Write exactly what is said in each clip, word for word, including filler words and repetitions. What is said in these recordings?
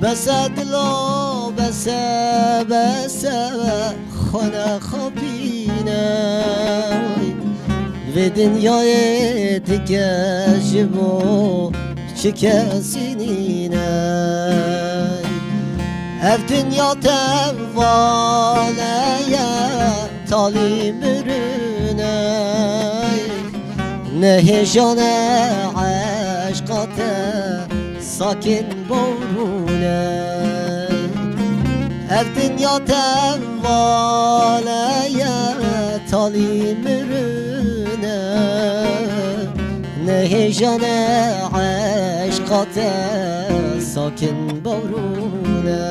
Bese dilo, bese, bese, xwe nexapîne. Vê dinyayê dike ji bo çi kesî nîne. Ev dinya tevale ye, talî mirine. Nehêjane eşqa te sakin borûne. Ev dinya tevale ye, talî mirine. Nehêjane eşqa te sakin borûne.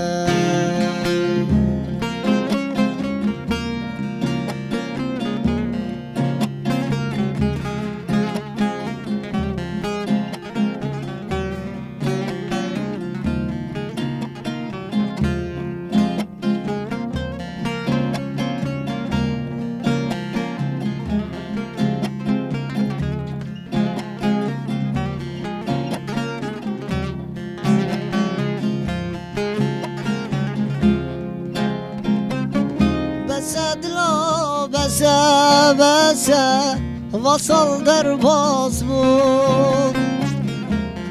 Bese dilo, bese, bese, vasal derbas bû.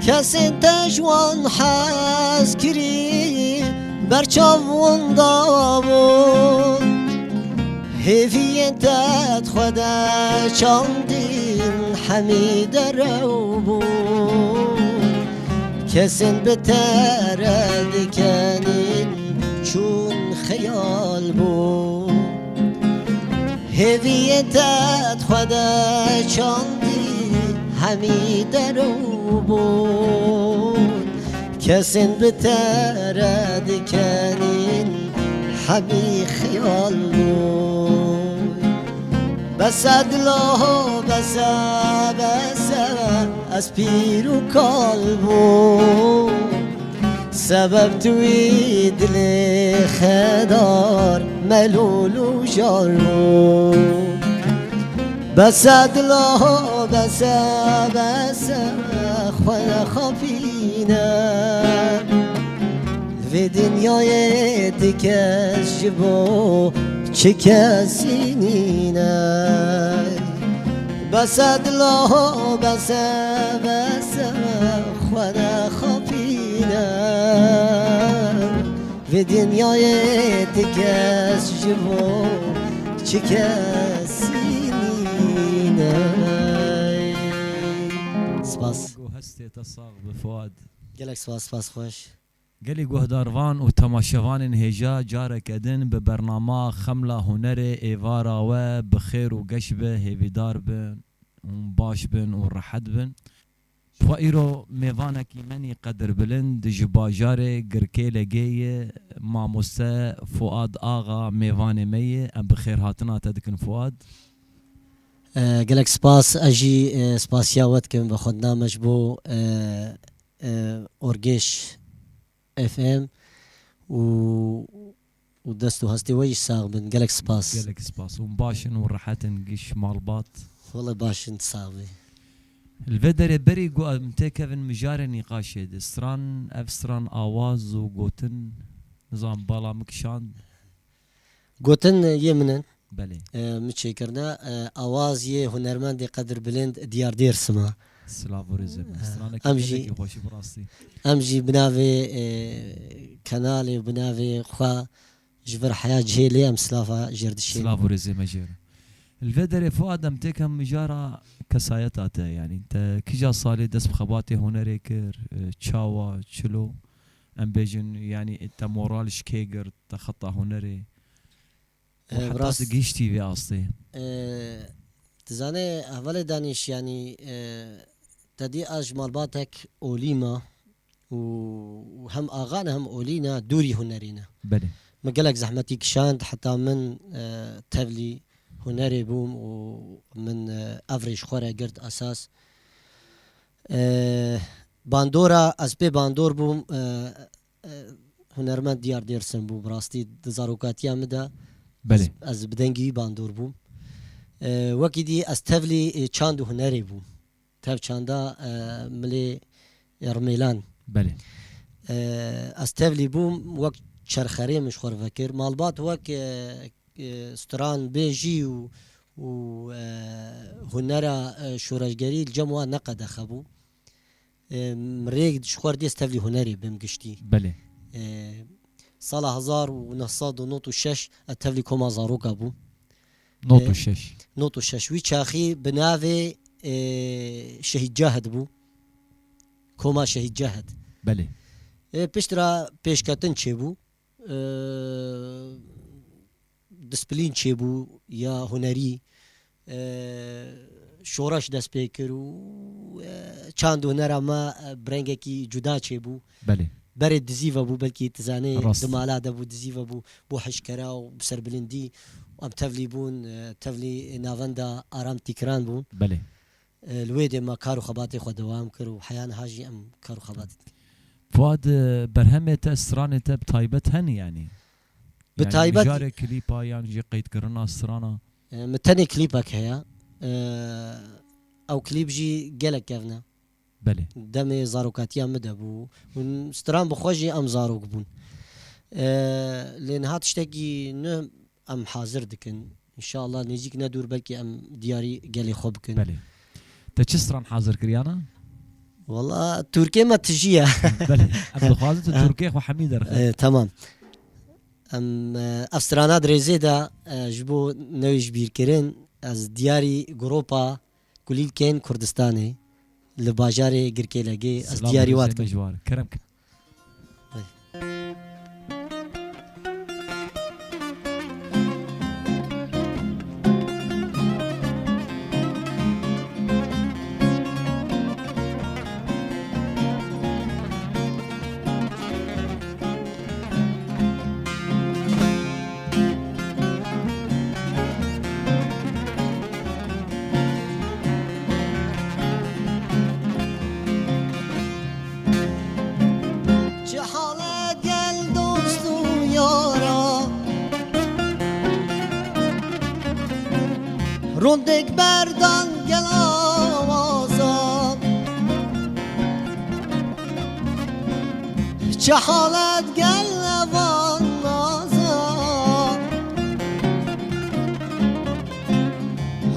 Kesên te ji wan hez kirî, berçav winda bû. Hêviyên te di xwe de çandîn, hemî derew bûn. Kesên bi te re dikenîn, çûn xeyal bûn. Hêviyên te di xwe de çandî, hemî derew bûn. Kesên bi te re dikenîn, hemî xeyal bûn. Bese dilo, bese, bese, ez pîr û kal bûm. Sebeb tu wî dilê xedar, melûl û jar bû. Bese dilo, bese, bese, xwe nexapîne. Vê dinyayê ti kes ji bo çi kesî nîne. Bese dilo, bese, bese, xwe nexapîne. Vê dinyayê ti kes ji bo çi kesî nîne. Spas. Ku hestê te sax bi Fuad. Gelek spas, spas xweş. Gelî guhdarvan û temaşevanên hêja careke din bi bernama Xemla Hunerê êvara we bi xêr û geş be, hêvîdar bin, hûn baş bin û rehet bin. Xwe îro mêvanekî menî qedirbilind ji bajarê Girkêlegê ye, mamoste Fuad Axa mêvanê me ye. Em bi xêrhatina te dikin Fuad. E, gelek spas. Ez jî, e, spasiya we dikim, vexwendina me ji bo, e, e, Orgêş F M û, û dest û hestê we jî sax bin. Gelek spas. Gelek spas. Hûn baş in û rehet in, giş malbat. Wele baş in, sax bî. Li vê derê berî ku em têkevin mijarê nîqaşê de, stran, ev stran awaz û gotin, nizam bala min kişand. Gotin yê min in. Belê. E, min çêkirine, e, awaz yê hunermendê qedirbilind Diyar Dêrsim e. Silav û rêzê me. E, stranekî em jî, gelekî xweş e bi rastî. Em jî bi navê, e, kenalê û bi navê xwe ji vir heya cihê lê em silava jêr dişînin. Silav û rêzê me jêr. Li vê derê Fuad em têkevin mijara kesayeta te, yanî te kîja salê dest bi xebatê hunerê kir, e, çawa, çilo, em bêjin, yanî te moral ji kê girt, te xeta hunerê? Û, e, heta rast, tu gihiştî vê astê? E, dizane, hevalê Danîş, yanî, e, te dî ez ji malbatek olî me û, û hem axa ne hem olî ne, dûrî hunerî ne. Belê. Min gelek zehmetî kişand, heta min, e, tevlî hunerê bûm û min, e, ev rê ji xwe re girt esas. E, bandora, ez pê bandor bûm, e, e, hunermend Diyar Dêrsim bû. Bi rastî di zarokatiya min de, belê, ez, ez bi dengî wî bandor bûm. E, wekî dî ez tevlî, e, çand û hunerê bûm. Tev çanda, e, milê, Ê, Rimêlan. Belê. E, ez tevlî bûm, wek çerxerê min ji xwe re vekir. Malbat wek, e, e, stran bêjî û, û, e, hunera, e, şoreşgerî li cem wan ne qedexe bû. E, min rê ji xwe re dî ez tevlî hunerê bim giştî. Belê. E, sala hezar û neh sed û nod û şeş ez tevlî koma zaroka bûm. Nod û şeş. E, nod û şeş. Wî çaxî bi navê, e, Şehîd Cahid bû. Koma Şehîd Cahid. Belê. E, piştre pêşketin çêbû. E, disiplîn çêbû ya hunerî, e, şoreş dest pê kir û, e, çand û hunera me, e, bi rengekî cuda çêbû. Belê. Berê dizî vebû, belkî tu zanî. Rast. Di mala de bû, dizî vebû, bû hişkera û bi serbilindî. Em tevlî bûn, e, tevlî navenda Aram Tîkran bûn. Belê. E, li wê dê me kar û xebatê xwe dewam kir û heya niha jî em kar û xebatê dikin. Fuad, e, berhemê te, stranê te bi taybet hene yanî? Bi taybet. Yanî mijarê klîpa yan jî qeydkirina strana? E, min tenê klîpek heye. E, ew klîp jî gelek kevn e. Belê. Demê zarokatiya min de bû. Hûn stran bi xwe jî em zarok bûn. E, lê niha tiştekî nû em hazir dikin. Înşallah nêzîk ne dûr belkî em diyarî gelê xwe bikin. Belê. Te çi stran hazir kiriyana? Wala Tirkê me tijî ye. Belê. Em dixwazin tu Tirkê xwe hemî derxe. E, tamam. Em, e, ev strana di rêzê de, e, ji bo newê ji bîrkirin, ez diyarî gropa Kulîlkên Kurdistanê li bajarê Girkêlegê, ez diyarî wan dikim. Silav û rêzê me ji wan. Kerem ke. Çi hal e gel dost û yara, rondek berdan gel awaza. Çi hal e gel evan naza,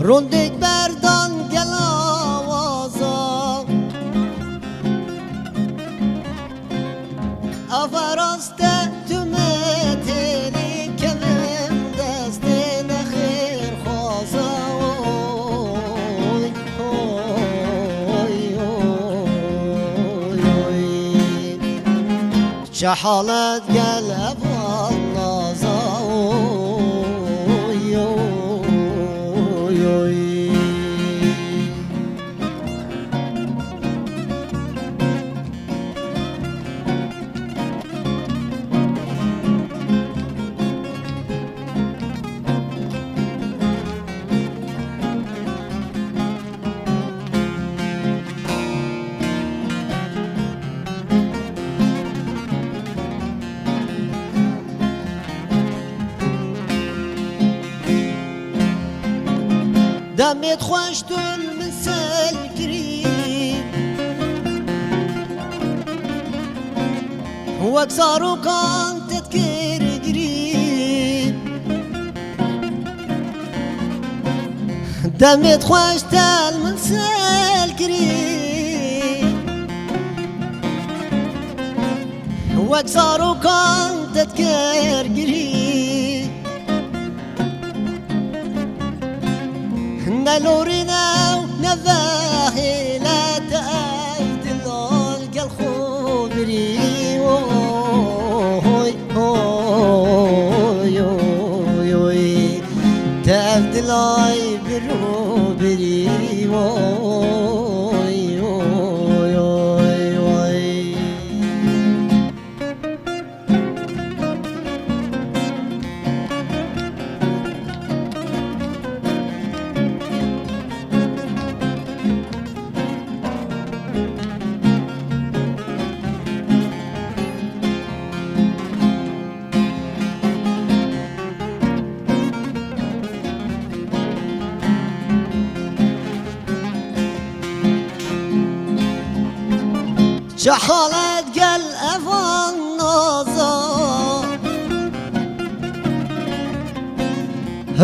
rondek berdan gel awaza. Ava rast e tu me têlî kevin destê nexêrxwaza. Oy, oy, oy, oy. Çi hal e gel evan naza. Oy, oy, oy. Demê xweş tu li min sel kirî, wek zarokan te dikir girî. Demê xweş te li min sel kirî, wek zarokan te dikir girî. Ne lorîne û ne vehêle te ey dila li gel xwe birî. Oy, oy, oy, oy. Te ev dilay bir û birî. Oy, oy, oy, oy. Çi halet gel evan naza.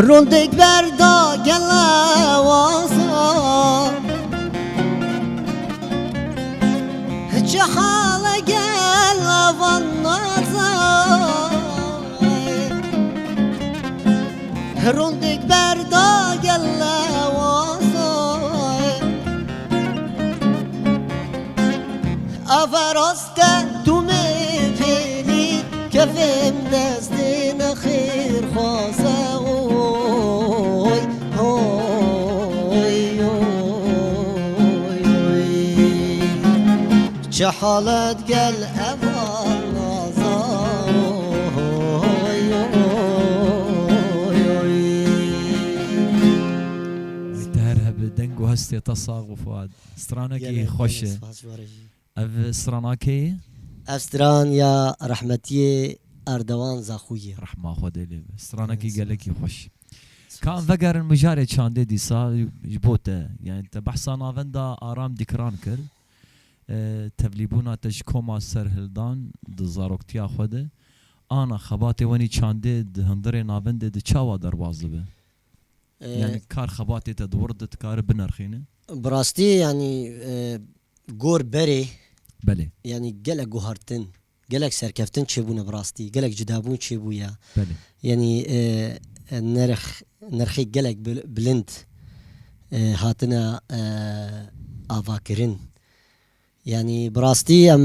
Rondek berda gel ewaza. Çi hale gel evan naza. Rondek berda gel ewaza. Ava rast e tu me pêlî, kevim destê nexêr xwaze. Oy, oy, oy, oy. Çi halet gel evan naza. Oy, oy, oy. Te her hebe deng û hestê te sax û Fuad. Stranekî Gelek, xweş e. Gelek spas ji we re jî. Ev strana kê ye? Ev stran ya rehmetiyê Erdewan Zaxû ye. Rehma Xwedê lê be. Stranekî Evet. gelekî xweş. Ka em vegerin mijarê çandê dîsa ji bo te. Yani te behsa navenda Aram Dîkran kir. E, tevlîbûna te ji koma serhildan di zaroktiya xwe de. Ana xebatê wenî çandê di hundirê navendê de çawa derbas dibe? E, Yani kar xebatê te di wir de dikare binerxîne? Bi rastî, yani, e, gor berê, Belê. yani gelek guhartin, gelek serkeftin çêbûne bi rastî, gelek cidabûn çêbûye. Belê. Yani, e, e, nerx, nerxê gelek bil-, bilind, e, hatine, e, avakirin. Yani bi rastî em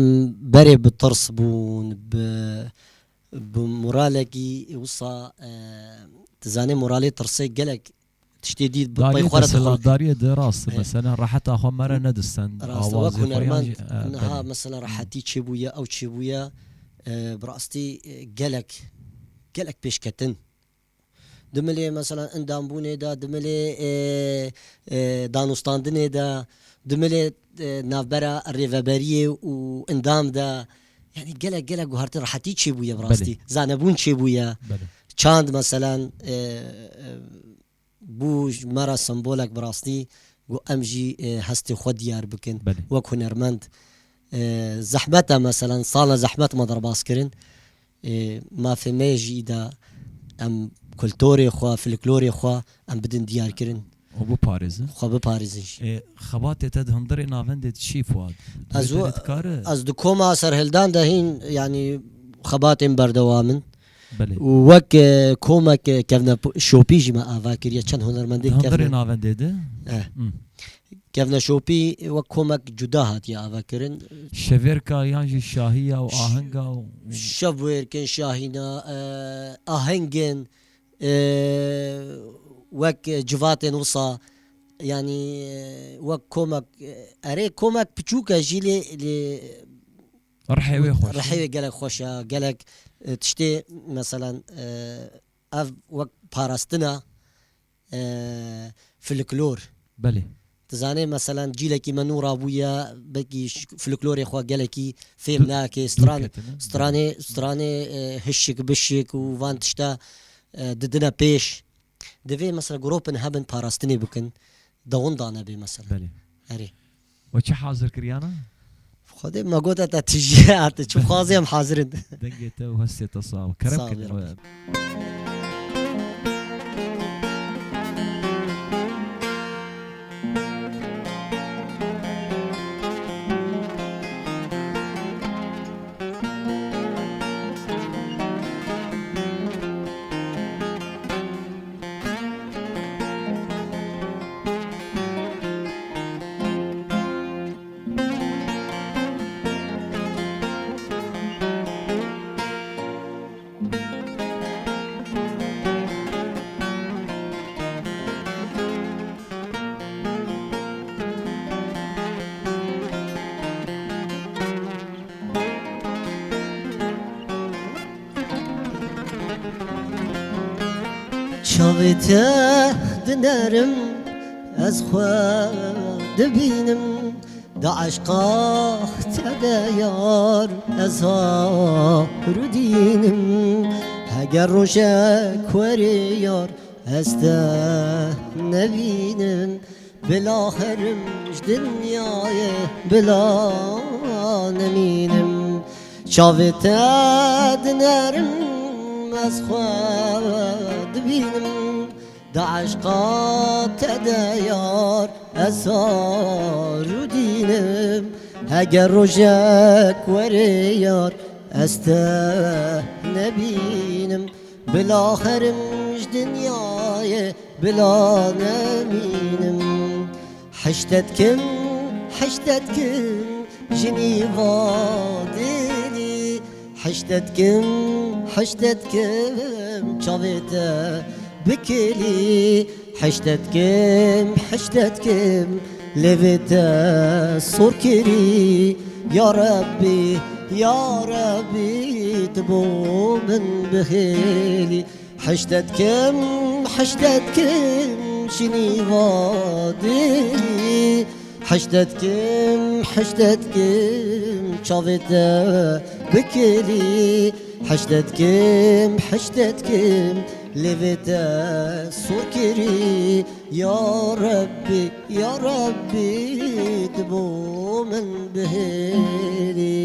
berê bi tirs bûn, bi, bi moralekî wisa, e, tu zanê moralê tirsê gelek tiştê dî bi Dariyê pey xwe re dixwe. desthilatdariyê de rast, He. mesela reheta xwe me re nedistend, Rast, wek awazê xwe yan hunermend, jî, e, niha belê. mesela Hmm. rehetî çêbûye, ew çêbûye, e, bi rastî, e, gelek, gelek pêşketin. Di milê mesela endambûnê de, di milê, e, e, danûstandinê de, di milê, e, navbera rêveberiyê û endam de, yani gelek, gelek guhartin rehetî çêbûye bi Belê. rastî. Zanebûn çêbûye. Belê. Çand mesela, e, e, bû ji me re sembolek bi rastî, ku em jî, e, hestê xwe diyar bikin. Belê. Wek hunermend, e, zehmet e, meselen, sala zehmet me derbas kirin. E, mafê me jî de em kulturê xwe, folklorê xwe em bidin diyar kirin. Û biparêzin. Xwe biparêzin jî. E, xebatê te di hundirê navendê de çi Fuad? Ez Divê we-, te dikare? ez di koma serhildan de hîn, yani, xebatên berdewam in. Belê. Û wek, e, komek, e, kevne p-, şopî jî me ava kiriye, çend hunermendên Di hundirê kevne. navendê de? Eh. Hmm. Kevne şopî wek komek cuda hatiye ava kirin. Şevêrka yan jî şahiya û Ş-, ahenga û şevwêrkin, şahîna, e, ahengin, e, wek civatên wisa, yani, e, wek komek, e, erê komek piçûk e jî lê, lê Rihê wê xweş e. Rihê wê gelek xweş e, gelek, e, tiştê, meselen, e, ev wek parastina, e, folklor. Belê. Tu zanê, meselen, cîlekî me nû rabûye, belkî ş-, folklorê xwe gelekî fêm Tu-, nake, dûr stran-, ketine. stranê, stranê, e, hişik bişik û van tişta, e, didine pêş. Divê, mesela, gropin hebin parastinê bikin, dewinda nebe, mesela. Belê. Erê. We çi hazir kiriyana? Xwedê me gote te tijî hate, çi xwazê em hazir in. Dengê te û hestê te sax. Kerem Sağ ol, kin ya we. Rabbi. Çavê te dinerim, ez xwe dibînim, di eşqa te de yar, ez har û dînim. Heger rojek werê yar, ez te nebînim, bila herim ji dinyayê, bila nemînim. Çavê te dinerim, ez xwe dibînim. Di eşqa te de yar, ez zarû dînim. Heger rojek were yar, ez te nebînim. Bila herim ji dinyayê, bila nemînim. Hişte dikim, hişte dikim, jinî va dilî. Hişte dikim, hişte dikim, çavê te bikilî. Hişte dikim, hişte dikim, lêvê te sor kirî. Ya Rebbî, ya Rebbî, tu bo min bihêlî. Hişte dikim, hişte dikim, jinî va dilî. Hişte dikim, hişte dikim, çavê te bikilî. Hişte dikim, hişte dikim, lêvê te sor kirî. Ya Rebbî, ya Rebbî, tu bo min bihêlî.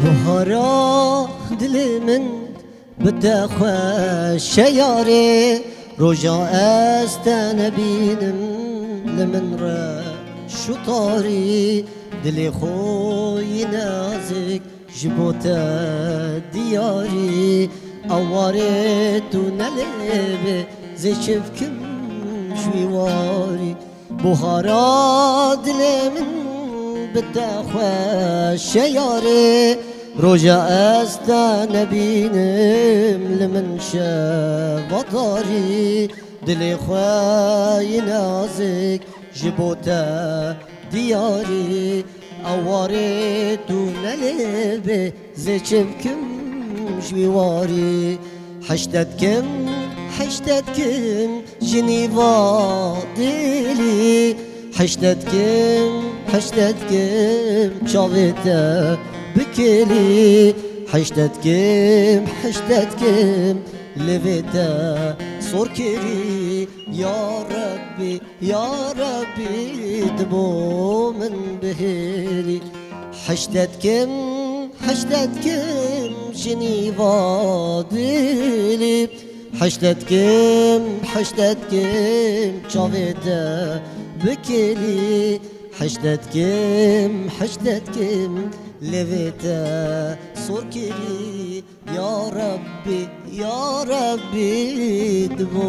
Buhara dilê min, bi te xweş e yarê, roja ez te nebînim, li min reş û tarî, dilê xwe yî nezik ji bo te diyarî. Ew warê tu nelê bê, zê çi bikim ji wî warî. Buhara dilê min, bi te xweş e yarê, roja ez te nebînim, li min şevadarî. Dilê xwe yî nezik ji bo te diyarî. Ew warê tu nelê bê, zê çi bikim ji wî warî. Hişte dikim, hişte dikim, jinî va dilî. Hişte dikim, hişte dikim, çavê te bikilî. Hişte dikim, hişte dikim, lêvê te sor kirî. Ya Rebbî, ya Rebbî, tu bo min bihêlî. Hişte dikim, hişte dikim, jinî va dilî. Hişte dikim, hişte dikim, çavê te bikilî. Hişte dikim, hişte dikim, lêvê te sor kirî. Ya Rebbî, ya Rebbî, tu bo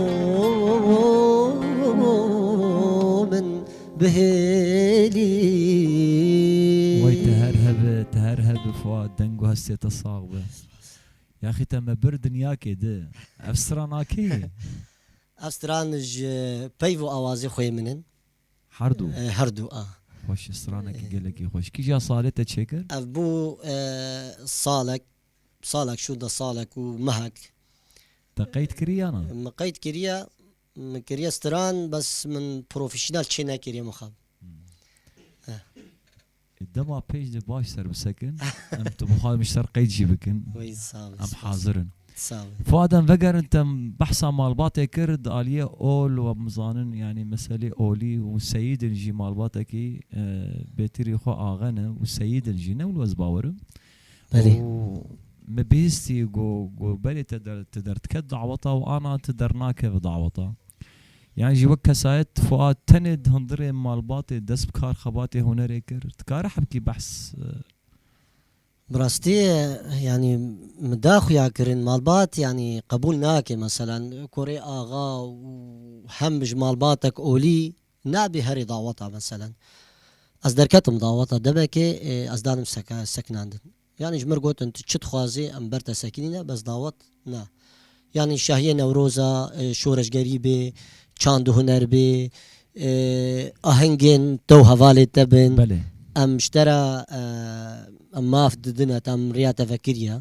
min bihêlî. Way te her hebe, te her hebe Fuat, deng û hestê te sax be. Yaxî te me bir dinyakê di. Ev stran a kê ye? Ev stran ji peyv û awazê xwê min in. Her du? E, her du, a. Xweş, stranekî gelekî xweş. Kîja salê te çêkir? Ev bû, e, salek, salek şûnde salek û mehek. Te qeyd kiriya na? Min qeyd kiriya, min kiriya stran, bes min profesyonel çê nekiriye mixab. Hmm. Eh. E, dema pêş de baş ser bisekin, em tu bi xwe em ji ser qeyd jî bikin. Wî, sağ ol, spas. Em hazir in. Sağ ol. Fuad, em vegerin te behsa malbatê kir, di aliyê ol we em zanin, yanî meselê olî û seyîdin jî malbatekî, e, bêtirî xwe axe ne û seyîdin jî ne wilo ez bawerim. Belê. Û me bihîstî ku, ku berê te der, te derdiket daweta û ana te dernakeve daweta. Yan jî wek kesayet Fuad tenê di hundirê malbatê dest bi kar xebatê hunerê kir. Dikare hebkî behs, e, Bi rastî, yanî min da xuya kirin, malbat, yanî qebûl nake, meselen, kurê axa û hem ji malbatek olî nabê herê daweta, meselen. Ez derketim daweta demekê, e, ez danim seke-, sekinandin. Yanî ji mir gotin, tu çi dixwazî, em ber te sekinîne, bes dawet ne. Yanî şahiyê Newroza, e, şoreşgerî bê, çand û huner bê, e, ahengên te û hevalê te bin. Belê. Em ji te re, e, em maf didine, te em riya te vekiriye.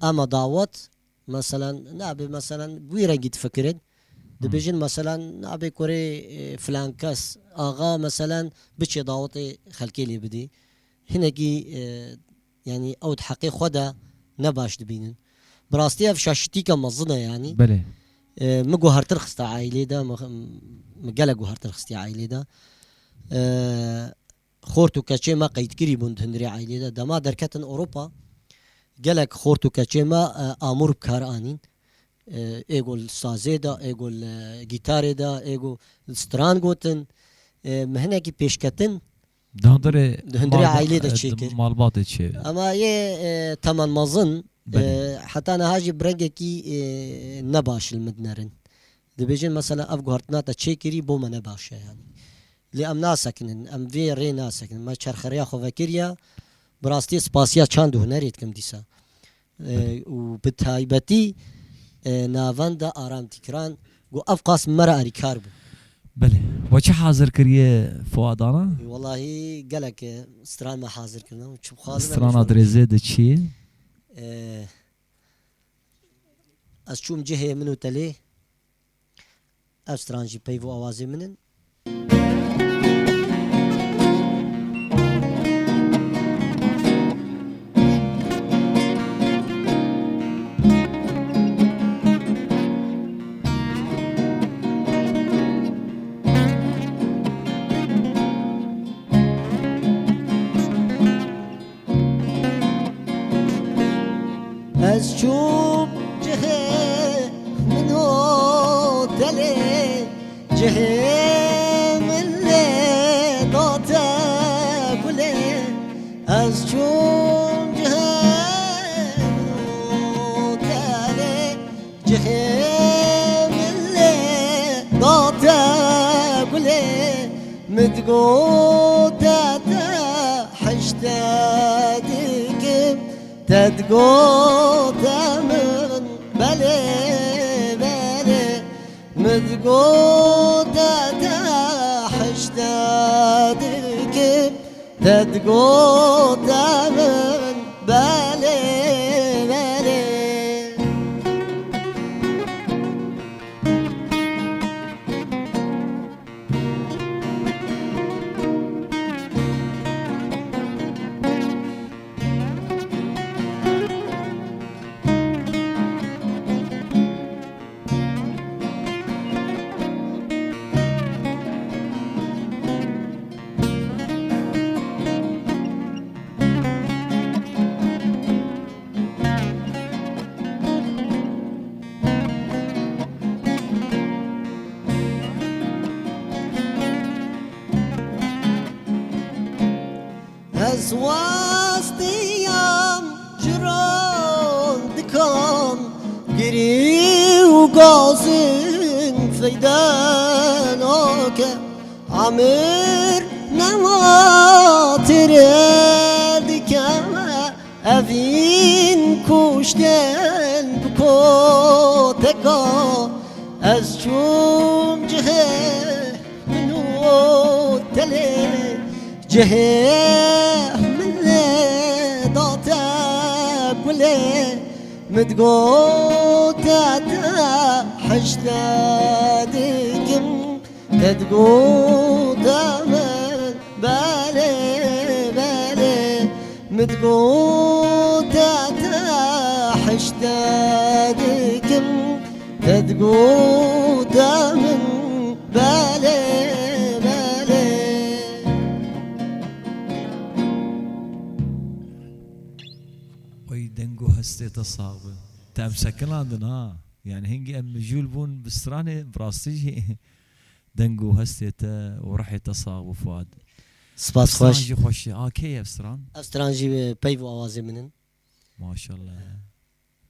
Ama dawet, meselen, nabe, meselen, wî rengî difikirin. Dibêjin, meselen, nabe kurê, e, filan kes, axa, meselen, biçê dawetê xelkê lê bidî. Hinekî, e, yanî ew di heqê xwe de ne baş dibînin. Bi rastî ev şaşitîka mezin e yanî. Belê. E, min guhertir xiste aîlê de, min, min gelek guhertir xistiye aîlê de. E, xort û keçê me qeydkirî bûn di hundirê aîlê de. Dema derketin Ewropa, gelek xort û keçê me, e, amûr bi kar anîn. E, êgo li sazê de, êgo li gîtarê de, êgo li stran gotin. E, min hinekî pêşketin Di hundirê Di hundirê malba-, aîlê de e, çêkir. Malbatê çê. Ama yê, e, teman mezin, Belê. E, heta niha jî bi rengekî, e, ne baş li min dinerin. Dibêjin, mesela, ev guhertina te çêkirî bo me ne baş e, yanî. Lê em nasekinin, em vê rê nasekinin. Me çerxeriya xwe vekiriye, bi rastî spasiya çand û hunerê dikim dîsa. E, Belê. Û bi taybetî, e, navenda Aram Dîkiran, ku ev qas me re alîkar bû. Belê. We çi hazir kiriye Fuadana? Wellahî gelek, e, stran me hazir kirine. Çi bixwazim em Strana jî dirêzê de çi ye? E, ez çûm cihê min û telê. Ev stran jî peyv û awazê min in. Ez çûm cihê min û telê, cihê min lê date gulê. Ez çûm cihê min û telê, cihê min lê date gulê, min digote te hişte dikim, te digote min belê, belê, min digote te hişte dikim. Te digote min belê, belê. Ez westiyam ji rondikan, girî û gazin feyde nake. Emir nema tire dike, evîn kuşten bi koteka. Ez çûm cihê min û telê, cihê min lê date gulê. Min digote te hişte dikim, te digote min belê, belê. Min digote te hişte dikim, te digote min belê, belê. Oy, deng û hestê te sax be. Te em sekinandin ha. Yani hingî em mijûl bûn bi stranê, bi rastî jî deng û hestê te û rihê te sax bû Fuad. Spas Stran xweş. Jî xweş e. A, kê ye ev stran? Ev stran jî, e, peyv û awazê min in. Maşallah.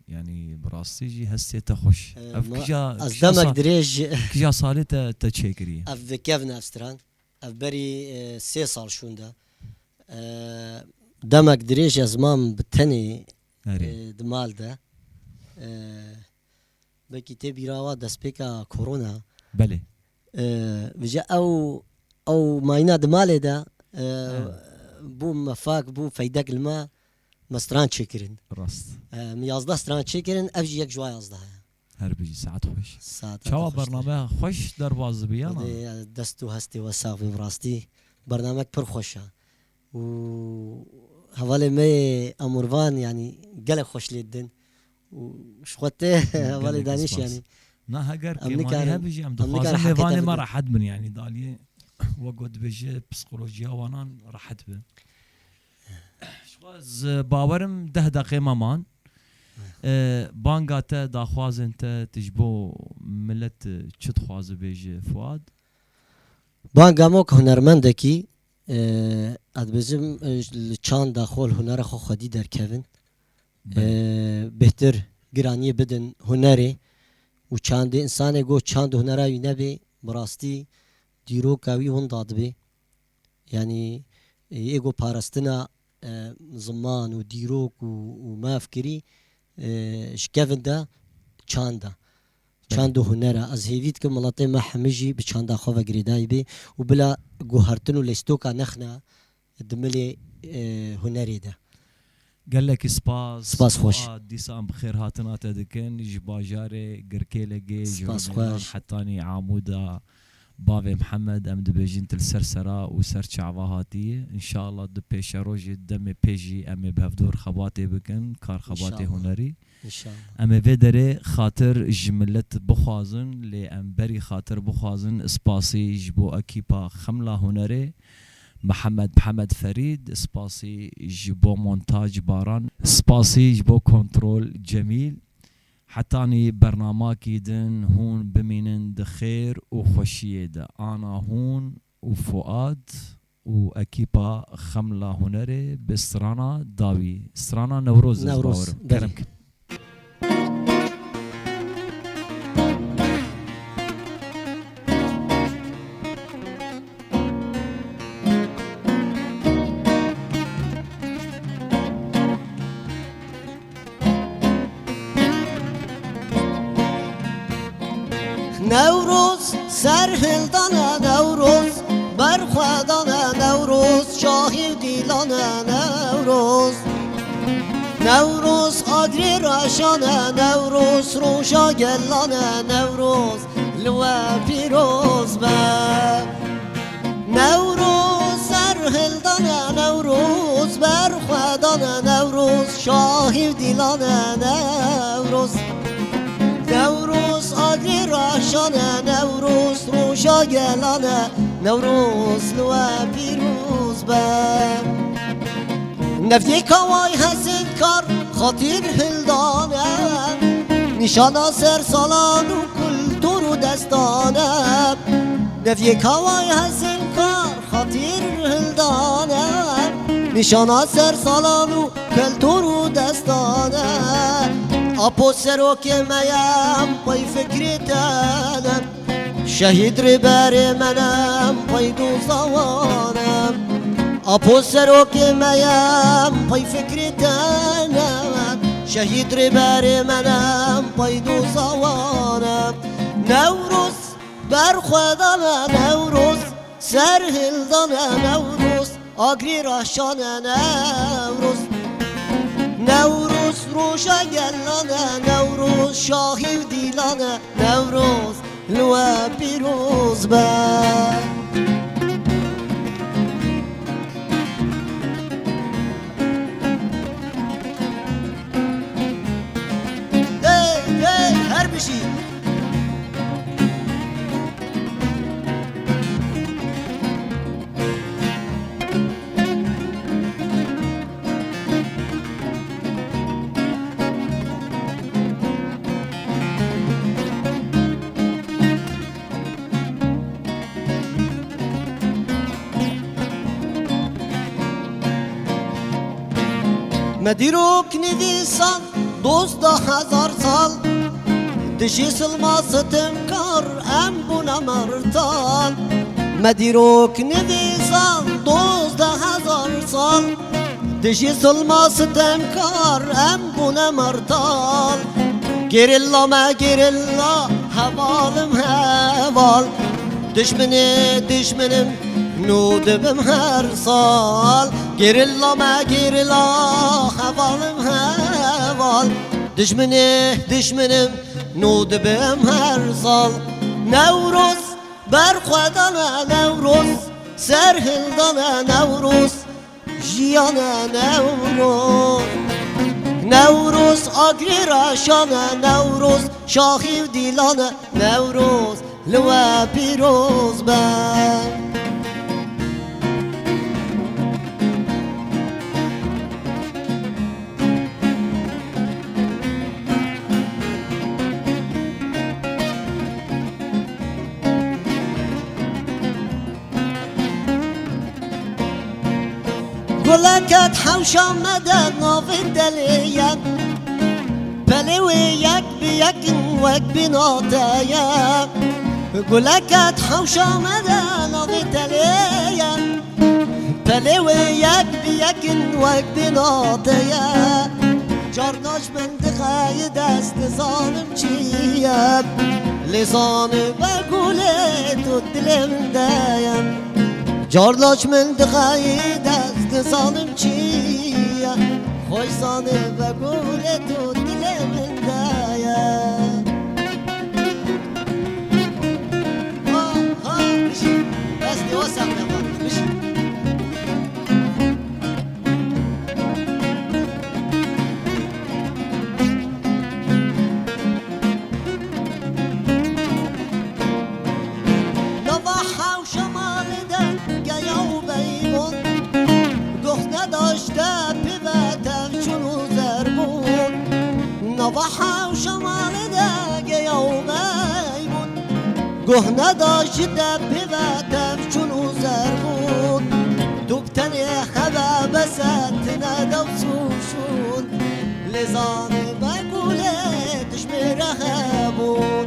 Yani bi rastî jî hestê te xweş. E, Ev ma-, kija, ez kija demek sa-, dirêj kija salê te, te çêkirî? Ev kevn ev stran. Ev berî, e, sê sal şûnde. E, demek dirêj ez mam bi tenê, Erê. e, di mal de. E, belkî tê bîra wa destpêka korona. Belê. E, vêca ew, ew mayîna di malê de, e, He. bû mefak, bû feydek li me, me stran çêkirin. Rast. E, min yazdeh stran çêkirin, ev jî yek ji wa yazdeh e. Her bijî, saet xweş. Saeta Çawa te xweş. Bernameya xweş derbas dibe, yana? Xwedê dest û hestê we sax be, bi rastî bernamek pir xweş e. Û hevalê me yê Amûrvan, yanî gelek xweş lê didin. Û ji xwe tê hevalê Gelek danîş spas. yanî. Na heger Em kêmanî nikarin, hebe jî em em nikarin dixwazin lê heqê te vanê me bidin. rehet bin, yanî daliyê we got dibêje psîkolojiya wanan rehet be. Ji xwe ez bawerim deh deqê me man. E, banga te, daxwazên te, tu ji bo milet, e, çi dixwaze bêje Fuad? Banga me wek hunermendekî, e, ez dibêjim, e, li çanda xwe, li hunera xwe xwedî derkevin. Belê. E, bêhtir giraniyê bidin hunerê û çandê, însanê ku çand û hunera wî nebê, bi rastî dîroka wî winda dibê. Yanî, e, ê ku parastina, e, ziman û dîrok û, û mafkirî, e, ji kevin de çanda. Belê. Çand û huner e. Ez hêvî dikim miletê me hemî jî bi çanda xwe ve girêdayî bê û bila guhertin û lîstoka nexne di milê, e, hunerê de. Gelekî spas. Spas xweş. Fuad, dîsan bi xêr hatina te dikin. Ji bajarê Girkêlegê, ji Spas Rûnêlan xweş. hetanî Amûda, Bavê Mihemed, em dibêjin tu li ser sera û ser çava hatiyî. Înşallah di pêşerojê demê pê jî em ê bi hevdûr xebatê bikin, kar xebatê Înşallah. hunerî. Înşallah. Em ê vê derê xatir ji milet bixwazin, lê em berî xatir bixwazin spasî ji bo ekîpa Xemla Hunerê, Mihemed, Mihemed Ferîd, spasî ji bo montaj Baran, spasî ji bo kontrol Cemîl. Hetanî bernamakî din hûn bimînin di xêr û xweşiyê de. Ana hûn û Fuad û ekîpa Xemla Hunerê bi strana dawî, strana Newroz, ez Newroz, bawerim. belê. Kerem kin. Newroz, serhildane Newroz, berxwedane Newroz, şahî û dîlane Newroz. Newroz, agrê reşane Newroz, roja gelane Newroz, li we pîroz be. Newroz, serhildane Newroz, berxwedane Newroz, şahî û dîlane Newroz. Newroz, agrê reşane Newroz, roja gelane Newroz, li we pîroz be. Nevdê kaway hezin kar xatîr hildane, nîşana ser salan û kultur û destane. Nevdê kaway hezin kar xatîr hildane, nîşana ser salan û kultur û destane. Apo serokê me ye, em pey fikrê te ne. Şehîd rêberê me ne, em pey doza wan e. Apo serokê me ye, em pey fikrê te ne. Şehîd rêberê me ne, em pey doza wan e. Newroz, berxwedane Newroz, serhildane Newroz, agrê reşane Newroz. Newroz, roja gelane Newroz, şahî û dîlane Newroz, li we pîroz be. Hey, hey, her bijî. Me dîrok nivîsan dozdeh hezar sal, dijî silma sitimkar em bûne mertal. Me dîrok nivîsan dozdeh hezar sal, Dijî zulma sitemkar em bûne mertal. Gerilla me gerilla, hevalim heval. Dijminê dijminim, nû dibim her sal. Gerilla me gerilla, hevalim heval. Dijminê dijminim, nû dibim her sal. Newroz, berxwedane Newroz, serhildane Newroz. Jiyane Newroz, Newroz agirê reşane Newroz, şaxî û dîlane Newroz, li we pîroz be. Guleket hewşa me de navê delê ye. Pelê wê yek bi yek in wek bîna te ye. Guleket hewşa me de navê delê ye. Pelê wê yek bi yek in wek bîna te ye. Carna ji min dixeyî dest, dizanim çi ye. Lê zanibe gulê tu dilê min de ye. Carna ji min dixeyî dest, dizanim çi ye. Xweş zanibe gulê tu dilê min de ye. Ha, ha, bijî. Destê we sax be, bijî. Nava hewşa malê de geya û beybon, guh nedaşte pê ve tevçûn û zerbûn. Nava hewşa malê de geya û beybûn, guh neda ji te pê ve tevçûn û zerbûn. Tu bi tenê hebe bese tine dews û şûn. Lê zanibe gulê tu ji mêre hebûn.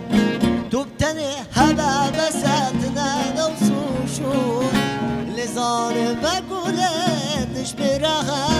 Tu bi tenê hebe bese tine dews û şûn. Lê zanibe gulê tu ji mêre hebûn.